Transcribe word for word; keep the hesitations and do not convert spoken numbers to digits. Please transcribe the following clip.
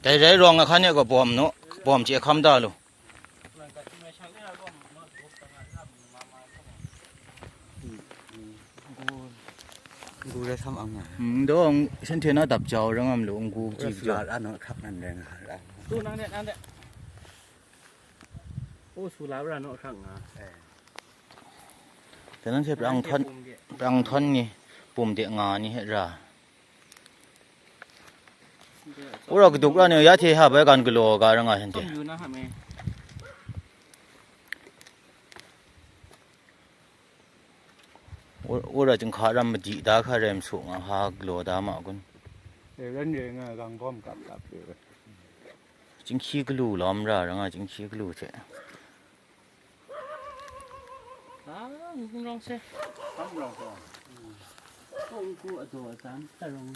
Dai rai rawng ahkan e gaw bawm nu, bawm chye hkam da lu. Ngu rai sam ang nga. Ndawng shanhte na dap jau ra ngam lu, ngu ji Sula ja. Ra no hkrak nan rai nga ra. Tu nang de, nang de. O, sula ra no hkrak nga. Eh. Tenang se prang thon, prang thon ni, pum de nga ni hte ra. Ura kaduk ra ni, ya hte ha bai gan galaw ga ra nga shanhte. Ura jinghka ram madi da hka rem su nga ha galaw da ma kun. Ran re nga gang bawm kap kap re. Jinghki galu lawm ra ra nga, jinghki galu hte. Ah, ngu rong se. Kam rong se. Kong ku adaw asan, tarong.